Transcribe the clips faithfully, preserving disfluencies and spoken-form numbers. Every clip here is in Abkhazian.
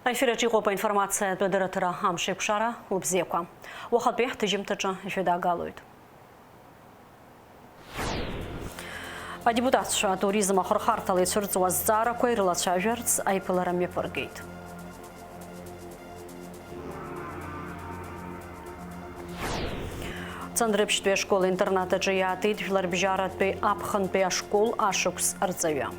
Аефир аҿы иҟоуп аинформациатә адырраҭара Амшеикәшара, лыбзиақәа. Уахатәи ҳҭыжьымҭаҿы шәыдаагалоит. Адепутатцәа атуризм ахырхарҭала ицәырҵуа азҵаарақәа ирылацәажәарц аиԥылара мҩаԥыргеит. Цандрыԥшьтәи ашкол-интернат аҿы иаатит Жәларбжьаратәи аԥхынтәи ашкол ашықәс арҵаҩы.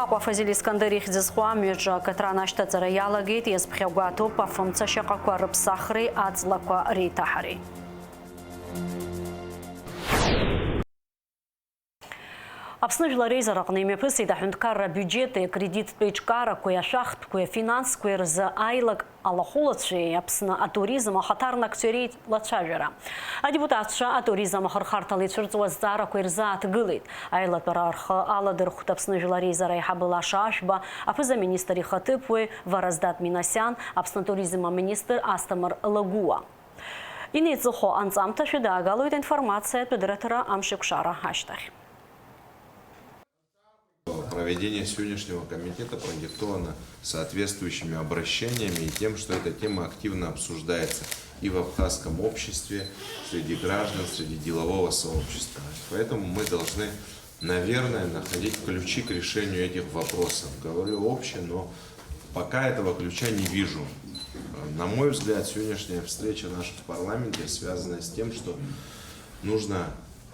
Аҟәа Фазиль Искандер ихьӡ зху амҩаҿы акатран ашьҭаҵара иалагеит, иазԥхьагәаҭоуп афымца шьаҟақәа рыԥсахреи аҵлақәа реиҭаҳареи. Аԥсны Жәлар реизараҟны имҩаԥысит аҳәынҭқарра абиуџьети акредиттә еиҿкаарақәеи, ашәахтәқәеи афинансқәеи рзы аилак алахәылацәеи Аԥсны атуризм ахаҭарнакцәеи реилацәажәара. Адепутатцәа атуризм ахырхарҭала ицәырҵуа азҵаарақәа ирзааҭгылеит. Аилатәара рхы аладырхәт Аԥсны Жәлар реизара аиҳабы Лаша Ашәба, аԥыза-министр ихаҭыԥуаҩ Вараздат Минасиан, Аԥсны атуризм аминистр Асҭамыр Лагәуа. Инеиҵыху анҵамҭа шәыдаагалоит аинформациатә адырраҭара Амшеикәшара ашьҭахь. Проведение сегодняшнего комитета продиктовано соответствующими обращениями и тем, что эта тема активно обсуждается и в абхазском обществе, среди граждан, среди делового сообщества. Поэтому мы должны, наверное, находить ключи к решению этих вопросов. Говорю общее, но пока этого ключа не вижу. На мой взгляд, сегодняшняя встреча наша в парламенте связана с тем, что нужно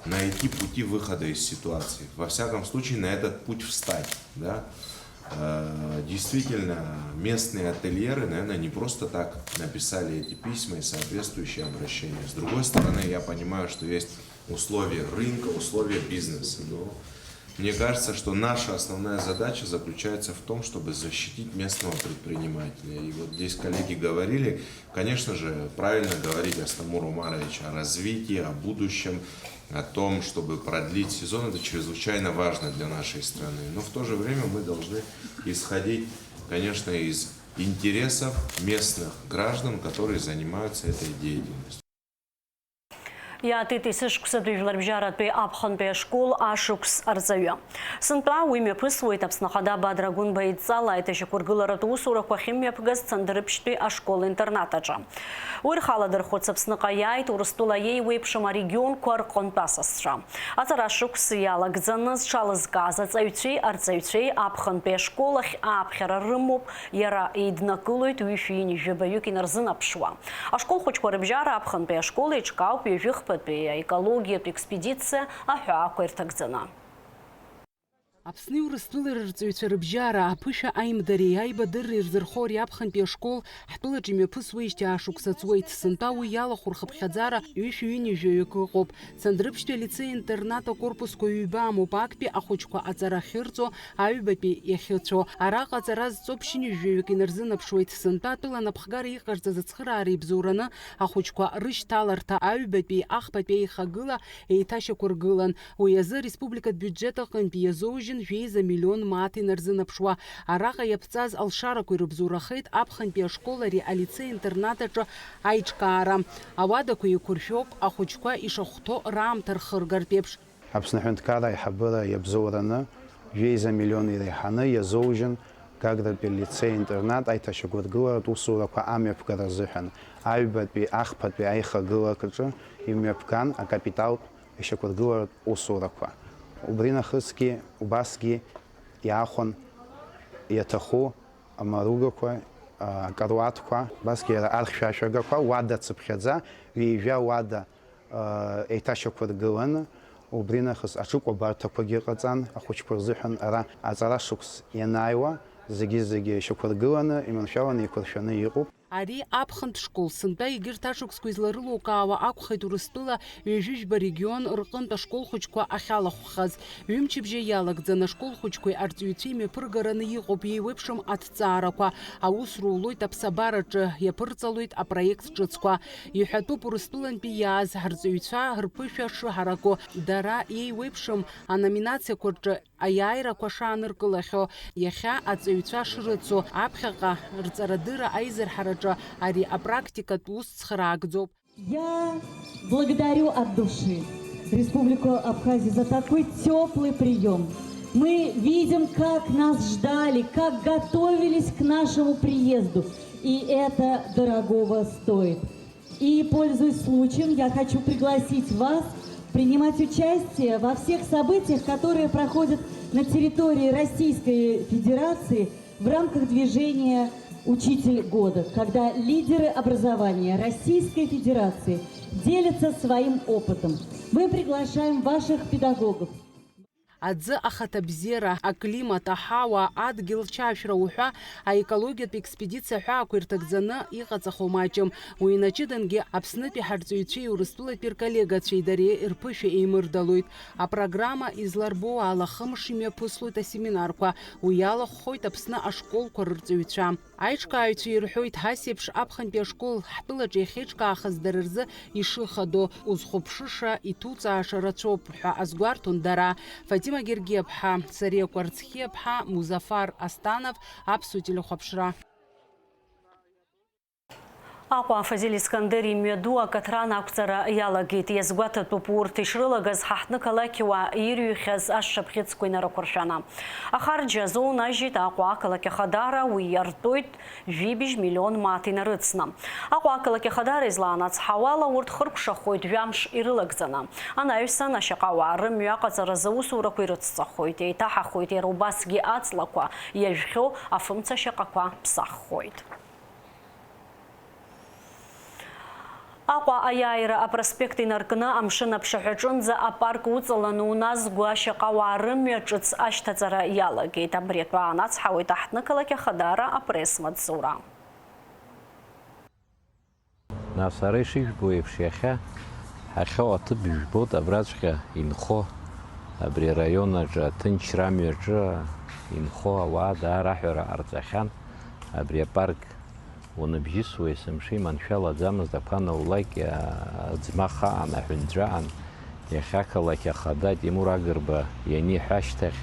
найти пути выхода из ситуации. Во всяком случае, на этот путь встать. Да? Э, действительно, местные ательеры, наверное, не просто так написали эти письма и соответствующие обращения. С другой стороны, я понимаю, что есть условия рынка, условия бизнеса. Но мне кажется, что наша основная задача заключается в том, чтобы защитить местного предпринимателя. И вот здесь коллеги говорили, конечно же, правильно говорить Астамур Умарович о развитии, о будущем, о том, чтобы продлить сезон. Это чрезвычайно важно для нашей страны. Но в то же время мы должны исходить, конечно, из интересов местных граждан, которые занимаются этой деятельностью. Иаатит есышықәсатәи жәларбжьаратәи аԥхынтәи ашкол ашықәс арҵаҩы. Сынтәа уи мҩаԥысуеит Аԥсны Ахада Бадра Гәынба идҵала аиҭашьақәыргыларатә усурақәа ахьымҩаԥгаз Цандрыԥшьтәи ашкол-интернат аҿы. Уи рхы аладырхәырц Аԥсныҟа иааит Урыстәыла иеиуеиԥшым арегионқәа рҟынтә асасцәа. Аҵара шықәс иалагӡаны зҽалызкааз аҵаҩцәеи арҵаҩцәеи аԥхынтәи ашкол ахь ааԥхьара рымоуп, иара еиднакылоит ҩышәи ҩынҩажәи жәабаҩык инарзынаԥшуа. Ашкол хәыҷқәа рыбжьара аԥхынтәи ашкол еиҿкаауп ҩажәи хԥатәи аекологиатә експедициа аҳәаақәа ирҭагӡаны. Аԥсни Урыстәылеи рырҵаҩцәа рыбжьара, аԥышәа аимдареи аибадырреи рзырхо ари аԥхынтәи ашкол ҳтәылаҿы имҩаԥысуеижьҭеи аашықәса ҵуеит. Сынтәа уи иалахәу рхыԥхьаӡара ҩышәи ҩынҩажәаҩык ыҟоуп. Цандрыԥшьтәи алицеи-интернат акорпусқәа ҩба амоуп, актәи ахәыҷқәа аҵара ахьырҵо, аҩбатәи иахьыцәо. Араҟа аҵара зҵо ԥшьынҩажәаҩык инарзынаԥшуеит. Сынтәа атәыла анапхгара иҟарҵаз ацхыраара ибзоураны ахәыҷқәа рышьҭаларҭа аҩбатәи ахԥатәи аихагыла еиҭашьақәыргылан. Уи азы ареспубликатә биуџьет аҟынтәи иазоужьын жәеиза миллион мааҭ инарзынаԥшуа. Араҟа иаԥҵаз алшарақәа ирыбзоурахеит аԥхынтәи ашкол ари алицеи-интернат аҿы аиҿкаара. Ауадақәа еиқәыршәоуп, ахәыҷқәа ишахәҭоу раамҭа рхыргартә еиԥш. Аԥсны Аҳәынҭқарра аиҳабыра иабзоураны, жәеиза миллион иреиҳаны иазоужьын Гагратәи алицеи-интернат аиҭашьақәыргыларатә усурақәа амҩаԥгара азыҳәан аҩбатәи, ахԥатәи аихагылараҿы имҩаԥган акапиталтә ишьақәыргыларатә усурақәа. Убри нахысгьы, убасгьы иаахәан иаҭаху амаругақәа, а, акаруаҭқәа, убасгьы иара архьшәашәагақәа, уада цыԥхьаӡа, ҩажәа уада, а, еиҭашьақәыргыланы, убри нахыс аҽыкәабарҭақәагьы ҟаҵан, ахәыҷқәа рзыҳәан ара аҵара шықәс ианааиуа, зегьы-зегьы шьақәыргыланы, иманшәаланы еиқәыршәаны иҟоуп. Ари аԥхынтә школ сынтәа егьырҭ ашықәсқәа изларылукаауа акәхеит Урыстәыла ҩажәи жәба регион рҟынтә ашкол хәыҷқәа ахьалахәхаз. Ҩымчыбжьа иалагӡаны ашкол хәыҷқәеи арҵаҩцәеи мҩаԥыргараны иҟоуп еиуеиԥшым аҭҵаарақәа. Аус рулоит аԥсабараҿы, иаԥырҵалоит апроект ҿыцқәа. Иҳәатәуп Урыстәылантәи иааз ҳарҵаҩцәа рԥышәа шыҳараку, дара еиуеиԥшым аноминациақәа рҿы аиааирақәа шааныркылахьоу, иахьа аҵаҩцәа шрыцу, аԥхьаҟа рҵарадырра аизырҳараҿы ари апрактикатә ус цхыраагӡоуп. Я благодарю от души Республику Абхазия за такой тёплый приём. Мы видим, как нас ждали, как готовились к нашему приезду. И это дорогого стоит. И, пользуясь случаем, я хочу пригласить вас принимать участие во всех событиях, которые проходят на территории Российской Федерации в рамках движения «Учитель года», когда лидеры образования Российской Федерации делятся своим опытом. Мы приглашаем ваших педагогов. Аӡы ахаҭабзиара, аклимат, аҳауа, адгьыл чашәра уҳәа аекологиатә експедициа аҳәаақәа ирҭагӡаны иҟаҵахо маҷым. Уи инаҷыдангьы Аԥснытәи ҳарҵаҩцәеи Урыстәылатәи рколлегацәеи дареи рԥышәа еимырдалоит. Апрограмма изларбоу ала хымш имҩаԥыслоит асеминарқәа, уи иалахәхоит Аԥсны ашколқәа рырҵаҩцәа. Аиҿкааҩцәа ирҳәоит, ҳасеиԥш аԥхынтәи ашкол ҳтәылаҿ иахьеиҿкаахаз дара рзы ишыхадоу, узхәаԥшыша, иҭуҵааша рацәоуп ҳәа азгәарҭон дара. Фатима Гергиаԥҳа, Сариа Кәарцхиаԥҳа, Музафар Астанов, Аԥсуа телехәаԥшра. Аҟәа Фазиль Искандер имҩаду акаҭран ақәҵара иалагеит. Иазгәаҭатәуп урҭ ишрылагаз ҳаҳҭнықалақьуаа ирҩхьаз ашшаԥхьыӡқәа инарықәыршәаны. Ахарџь азоунажьит Аҟәа ақалақь ахадара, уи иартәоит жәибжь миллион мааҭ инарыцны. Аҟәа ақалақь ахадара излаанацҳауала, урҭ хыркәшахоит жәамш ирылагӡаны. Анаҩсан ашьаҟауаа рымҩа аҟаҵаразы аусурақәа ирыцҵахоит, еиҭаҳахоит, иара убасгьы аҵлақәа иажәхьоу афымца шьаҟақәа ԥсаххоит. Аҟәа аиааира апроспект инаркны амшын аԥшаҳәаҿынӡа апарк уҵаланы уназго ашьаҟауаа рымҩа ҿыц ашьҭаҵара иалагеит. Абри атәы аанацҳауеит аҳҭнықалақь ахадара апресс-маҵзура. Нас ара ишыжәбо еиԥш, иахьа ҳахьоу аҭыԥ жәбоит, абраҵәҟьа инхо, абри араион аҿы аҭынчра амҩаҿы инхо ауаа даара аҳәара ҟарҵахьан. Абри апарк уаныбжьысуа есымша иманшәалаӡамызт, ақәа наулак, аӡмах аан, аҳәынҵәа аан. Иахьа ақалақь ахада Тимур Агрба ианиҳәа ашьҭахь,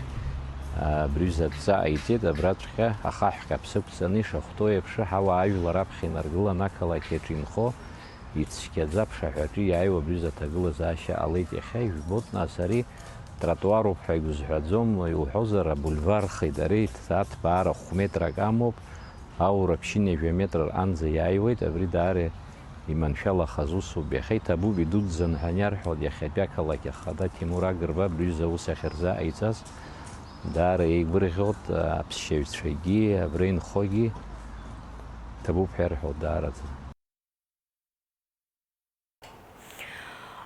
абри аҩыза адҵа ҟаиҵеит, абраҵәҟьа ахаҳә каԥсықәҵаны ишахәҭоу еиԥш, ҳауаа ажәлар аԥхьа инаргылан, ақалақь аҿы инхо, ицқьаӡа аԥшаҳәаҿы иааиуа абри аҩыза аҭагылазаашьа ҟалеит. Иахьа ижәбоит, нас, ари тротуаруп ҳәа игәызҳәаӡом, иуҳәозар, абульвархеит, ари аҭбаара хә метрак амоуп, аура ԥшьынҩажәа метр рҟынӡа иааиуеит, абри даара иманшәалахаз усуп. Иахьа иҭабуп, идуӡӡан ҳәа аниарҳәалак, иахьатәи ақалақь ахада Тимур Агрба абри аҩыза аус ахьырзааиҵаз даара еигәырӷьоит аԥсшьаҩцәагьы, абра инхогьы. Иҭабуп ҳәа иарҳәоит даараӡа.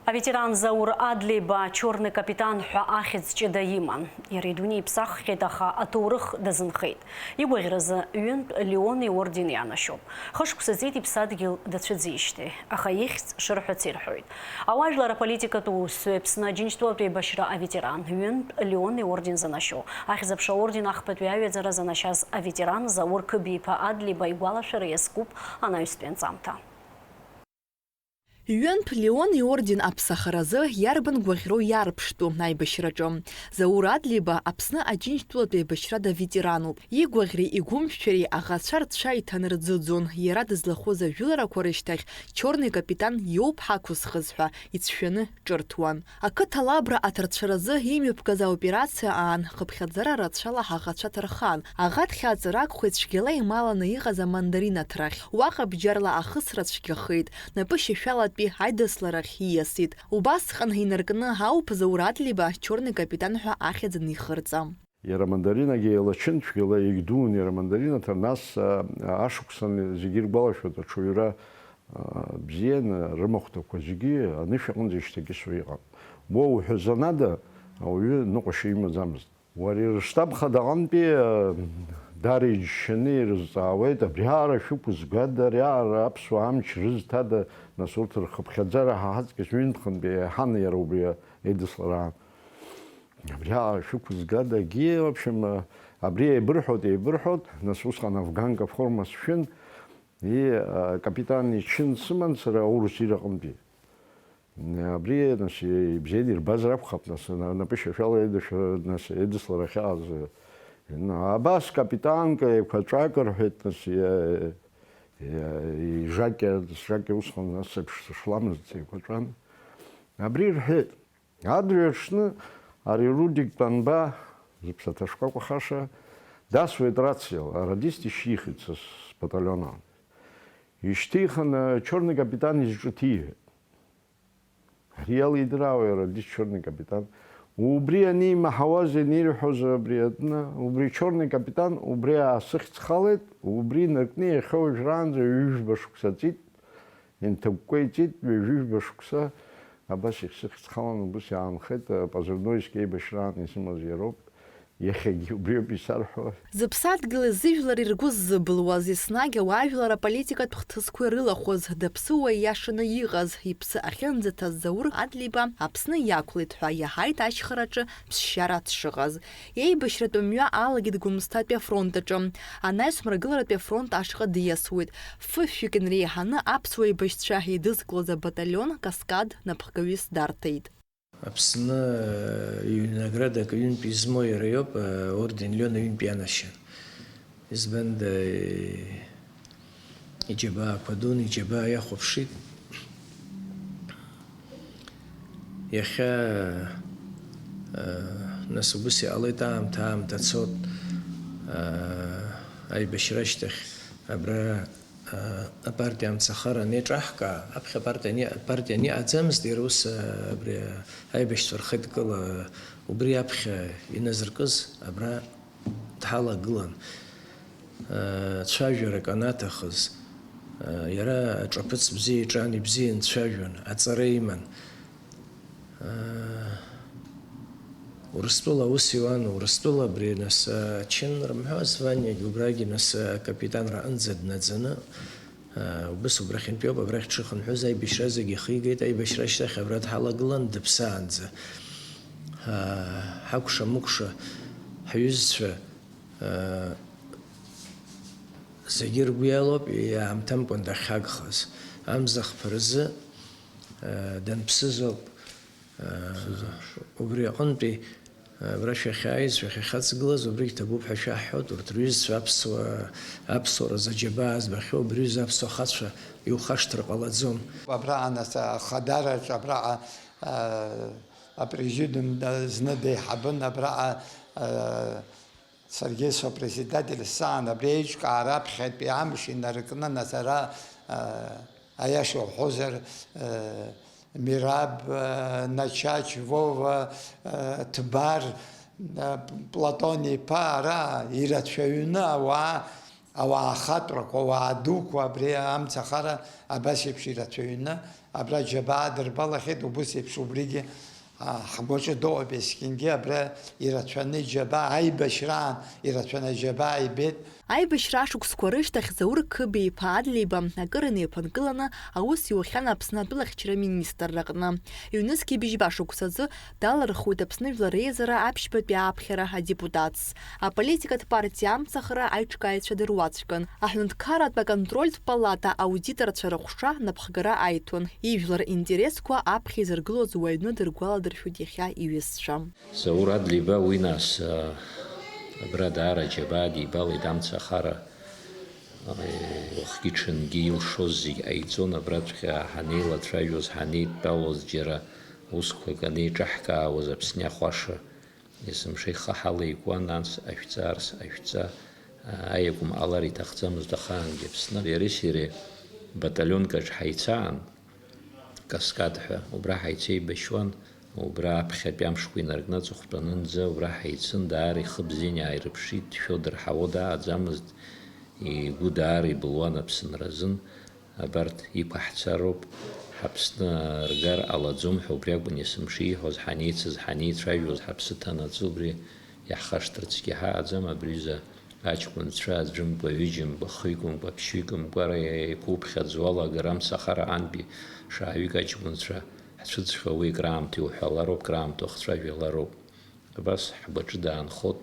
Аветеран Заур Адлеиба Чорный капитан ҳәа ахьӡ ҷыда иман. Иара идунеи иԥсаххьеит, аха аҭоурых дазынхеит. Игәаӷьразы ҩынтә Леон иорден ианашьоуп. Хышықәса ҵит иԥсадгьыл дацәыӡижьҭеи, аха ихьӡ шырҳәац ирҳәоит. Ауаажәлар, аполитикатә усзуҩ, Аԥсны Аџьынџьтәылатә еибашьра аветеран, ҩынтә Леон иорден занашьоу, Ахьӡ-аԥша аорден ахԥатәи аҩаӡара занашьаз аветеран Заур Кыбиԥа Адлеиба игәалашәара иазкуп анаҩстәи анҵамҭа. Ҩынтә Леон иорден аԥсахаразы иарбан гәаӷьроу иаарԥштәу аибашьраҿы? Заур Адлеиба Аԥсны Аџьынџьтәылатә еибашьрада ветерануп. Игәаӷьреи игәымшәареи аӷацәа рцәа иҭанарӡыӡон, иара дызлахәыз ажәыларақәа рышьҭахь Чорный капитан иоуп ҳақәызхыз ҳәа ицәшәаны ҿырҭуан. Ақыҭа Лабра аҭарцәаразы имҩаԥгаз аоперациа аан хыԥхьаӡара рацәала ҳаӷацәа ҭархан. Аӷа дхьаҵыр акәхеит цәгьала ималаны иҟаз амандарин аҭрахь. Уаҟа бџьарла ахысра цәгьахеит, напышьашәалатәи аидысларахь ииасит. Убасҟан инаркны ауп Заур Адлеиба Чорный капитан ҳәа ахьӡ анихырҵа. Иара амандаринагьы еилачын цәгьала, егьдуун иара амандарин аҭра, нас, а, ашықәсан зегьы иргәалашәоит аҽаҩра, а, бзианы, рымахәҭақәа зегьы анышә аҟынӡа ишьҭагьысуа иҟан. Уа уҳәазанада, ауаҩы ныҟәашьа имаӡамызт. Уара Ирыстап хадаҟантәи, а, даара иџьшьаны ирызҵаауеит, абриаҟара шәықәызгада, ариаҟара аԥсуаа амч рызҭада, нас урҭ рхыԥхьаӡара ҳа ҳаҵкьыс ҩынтәхынтәи еиҳан иара убри аидыслараан. Абриаҟара шәықәызгадагьы, в общем, абри еибырҳәоит, еибырҳәоит, нас усҟан афганка форма сшәын, и, а, капитан ичын сыман сара аурыс ир аҟынтәи. Абри, нас, ибзианы ирбазар акәхап, нас, на-, напышьашәала еидышәа-, нас, еидыслара ахьааз, ну, абас капитанка еиқәаҵәак рҳәеит, нас, иа-, иа-, ижакьа, сжакьа усҟан ас еиԥш сышламызт, сеиқәаҵәан. Абри рҳәеит. Адырҩаҽны ари Рудик Тәанба, Зыԥсаҭа шкәакәахаша дасуеит рациала, арадист ишьихит са сбаталион аан. Ишьҭихын, Чорный капитан изҿыҭиҳәеит. Ари иалидыраауеи арадист Чорный капитан? Убри анимаҳауаз, ианирҳәоз абри атны, убри Чорный капитан, убри аасыхьӡхалеит, убри инаркны иахьа уажәраанӡа ҩажәба шықәса ҵит, инҭакәкәа иҵит, ҩажәижәба шықәса абас ихьсыхьӡхалан, убас иаанхеит, позывной еибашьраан исымаз иароуп. Иахьагьы убриоуп исарҳәо. Зыԥсадгьыли зыжәлари ргәы ззыбылуаз, еснагь ауаажәлар аполитикатә хҭысқәа ирылахәыз, даԥсыуа ииашаны иҟаз, иԥсы ахьынӡаҭаз Заур Адлеиба Аԥсны иақәлеит ҳәа иаҳаит ашьхараҿы ԥсшьара дшыҟаз. Еибашьратәы мҩа алагеит Гәымсҭатәи афронт аҿы. Анаҩс Мрагыларатәи афронт ашҟа диасуеит. Фышәҩык инреиҳаны аԥсуа еибашьцәа еидызкылоз абаталион Каскад напхгаҩыс дарҭеит. Аԥсны, э, ҩ-, наградак ҩынтә измоу иара иоуп, э, орден Лиона ҩынтә ианашьан. Избанда, э, иџьабаақәа дун, иџьабаа иахәаԥшит. Иахьа, э, нас убыс иҟалеит аамҭа, аамҭа цот, э, аибашьра ашьҭахь абра Апартиа амцахара анеиҿаҳкаа, аԥхьа апартиа ани-, апартиа аниҟаӡамызт, иара ус, абри аибашьцәа рхеидкыла убри аԥхьа иназыркыз абра дҳалагылан. Цәажәарак анаҭахыз, иара аҿаԥыц бзиа иҿан, ибзиан дцәажәон, аҵара иман. Урыстәыла аус иуан, Урыстәыла абри, нас, ачын рымҳәо азваниагьы убрагьы, нас, акапитанра аҟынӡа днаӡаны, убыс убрахьынтәиоуп, абрахь дшыхынҳәыз аибашьра зегь ихигеит, аибашьра ашьҭахь абра дҳалагылан дыԥсаанӡа. Ҳакәша-мыкәша, ҳҩызцәа, зегьы ргәы иалоуп, иаамҭамкәан дахьагхаз. Амза хԥа рзы, данԥсыз ауп. Убри аҟынтәи, абра шәахьааиз, шәахьахьаҵгылаз, убригь ҭабуп ҳәа шәаҳҳәоит, урҭ рҩызцәа аԥсуа, аԥсуара заџьабаа збахьоу, убри рзы аԥсуа хацәа иухашҭыр ҟалаӡом. Абраҟа, нас, ахадараҿ, абраҟа, а, апрезидиум, а, зны деиҳабын, абраҟа, а, Саргьы сопредседатель саан, абри аиҿкаара аԥхьатәи амш инаркны, нас ара, а, аиаша уҳәозар, а, Мираб, а, Начач, Вова, а, Ҭбар, а, Платон иԥа, ара ирацәаҩны ауаа, ауаа ахатәрақәа, ауаа дуқәа абри амцахара абас еиԥш ирацәаҩны, абра џьабаа дырбалахьеит, убыс еиԥш убригьы Ҳгәаҿы дыҟоуп есқьынгьы абра ирацәаны џьабаа, аибашьраан ирацәаны џьабаа ибеит. Аибашьра ашықәсқәа рышьҭахь Заур Қыбеиԥа Адлеиба акыр инеиԥынкыланы аус иухьан Аԥсны атәылахьчара министрраҟны. Ҩнызқьи быжьба шықәсазы далархуеит Аԥсны Жәлар Реизара аԥшьбатәи ааԥхьара адепутатс. Аполитикатә партиа амцахара аиҿкааҩцәа дыруаӡәкын. Аҳәынҭқарратә аконтрольтә палата аудиторцәа рыҟәша напхгара аиҭон. Ижәлар интересқәа аԥхьа изыргылоз уаҩны дыргәаладыршәоит иахьа иҩызцәа. Заур Адлеиба уи нас, а, абра даара џьабаа дибалеит, амца ахара, а, уахгьы-ҽынгьы илшоз зегь ҟаиҵон, абраҵәҟьа ҳанеилацәажәоз, ҳанеидтәалоз, џьара усқәак анеиҿаҳкаауаз Аԥсни ахәаша. Есымша ихы ҳалеикуан, анс, ашәҵа, арс, ашәҵа, аа, аиакәым ҟалар иҭахӡамызт ахаангьы Аԥсны. Иареи сареи баталионкаҿ ҳаицаан, Каскад ҳәа, убра ҳаицеибашьуан, убра аԥхьатәи амшқәа инаркны аҵыхәтәанынӡа убра ҳаицын, даара ихы бзиан иааирыԥшит, дшәо дырҳауо дааӡамызт, игәы даара ибылуан Аԥсынра азын. Абарҭ иқәаҳцароуп, ҳАԥсны ргар ҟалаӡом ҳәа убри акәын есымша ииҳәоз, ҳанеицыз, ҳанеицәажәоз, ҳаԥсы ҭанаҵы убри иаҳхашҭырцгьы ҳаҟаӡам, абри аҩыза аҷкәынцәа аӡәымкәа, ҩыџьамкәа, хҩыкымкәа, ԥшьҩыкымкәа ара еиқәуԥхьаӡо алагара амцахара аҟантәи шааҩык аҷкәынцәа ҳцәыӡхьоу уи краамҭа иуҳәалароуп, краамҭа ухцәажәалароуп. Абас ҳгәаҿы даанхот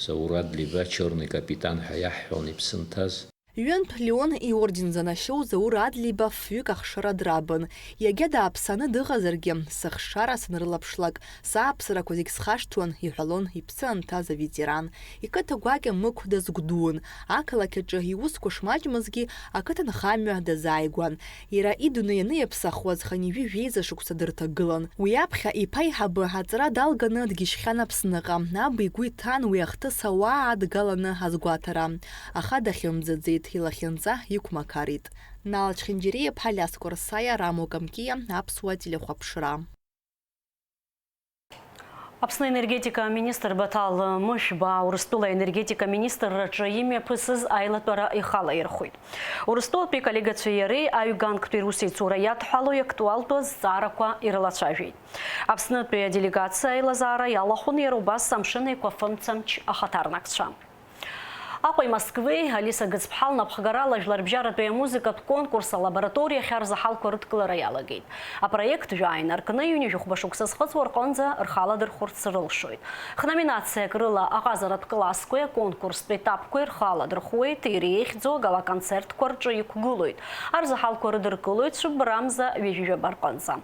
Заур Адлеиба, Чорный капитан ҳәа иаҳҳәон иԥсы нҭаз. Ҩынтә Леон иорден занашьоу Заур Адлеиба фҩык ахшара драбын. Иагьа дааԥсаны дыҟазаргьы, сыхшара санрылаԥшлак, сааԥсарақәа зегь схашҭуан, иҳәалон иԥсы анҭаз аветеран. Иқыҭа гәакьа Мықә дазгәдуун. Ақалақь аҿы иусқәа шмаҷмызгьы, ақыҭанхамҩа дазааигәан. Иара идунеи аныиаԥсахуаз хынҩажәи жәеиза шықәса дырҭагылан. Уи аԥхьа иԥа еиҳабы аҵара далганы дгьежьхьан Аԥсныҟа. Аб игәы иҭан уи ахҭыс ауаа адгаланы азгәаҭара. Аха дахьымӡаӡеит, илахьынҵа иқәмақарит. Нал Чхинџьариа-иԥҳа Алиас Кәарсаиа, Рамо Камкиа, Аԥсуа телехәаԥшра. Аԥсны аенергетика аминистр Баҭал Мышәба Урыстәыла аенергетика аминистрраҿы имҩаԥысыз аилатәара ихалаирхәит. Урыстәылатәи иколлегацәеи иареи аҩганктәи русеицура иадҳәалоу иактуалтәу азҵаарақәа ирылацәажәеит. Аԥснытәи аделегациа аилазаара иалахәын иара убас Амшын Еиқәафымцамч ахаҭарнакцәа. Аҟәеи Москвеи Алиса Гыцԥҳа лнапхгарала жәларбжьаратәи амузыкатә конкурс алабораториахь арзаҳалқәа рыдкылара иалагеит. Апроект жәаа инаркны, ҩынҩажәи хәба шықәса зхыҵуа рҟынӡа рхы аладырхәырц рылшоит. Хноминациак рыла аҟазаратә классқәеи аконкурстә етапқәеи рхы аладырхәуеит, иреиӷьӡоу агала-концертқәа рҿы иқәгылоит. Арзаҳалқәа рыдыркылоит цәыббрамза ҩажәижәаба рҟынӡа.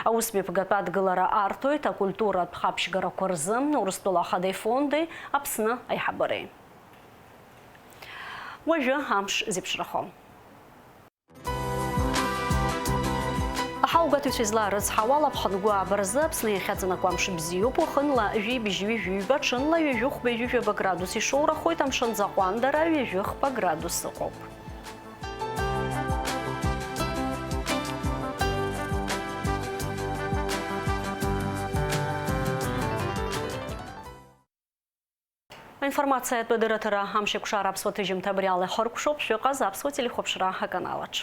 Аусмҩаԥгатә адгылара арҭоит акультуратә ҟаԥшьгарақәа рзы Урыстәыла Ахадеи фонди, Аԥсны аиҳабыреи. Уажәы амш зеиԥшрахо. Аҳауагәаҭаҩцәа излаарыцҳауа ала, Аԥхынгәы ааба рзы Аԥсны иахьаҵанакуа амш бзиоуп, уахынла жәибжь ҩажәи ҩба, ҽынла ҩажәи хәба ҩажәи жәаба градус ишоурахоит, амшын аӡы аҟәандара ҩажәи хԥа градус ыҟоуп. Аинформациатә адырраҭара Амшеикәшара аԥсуа ҭыжьымҭа абри ала ихыркәшоуп, шәыҟаз аԥсуа телехәаԥшра аканалаҿ.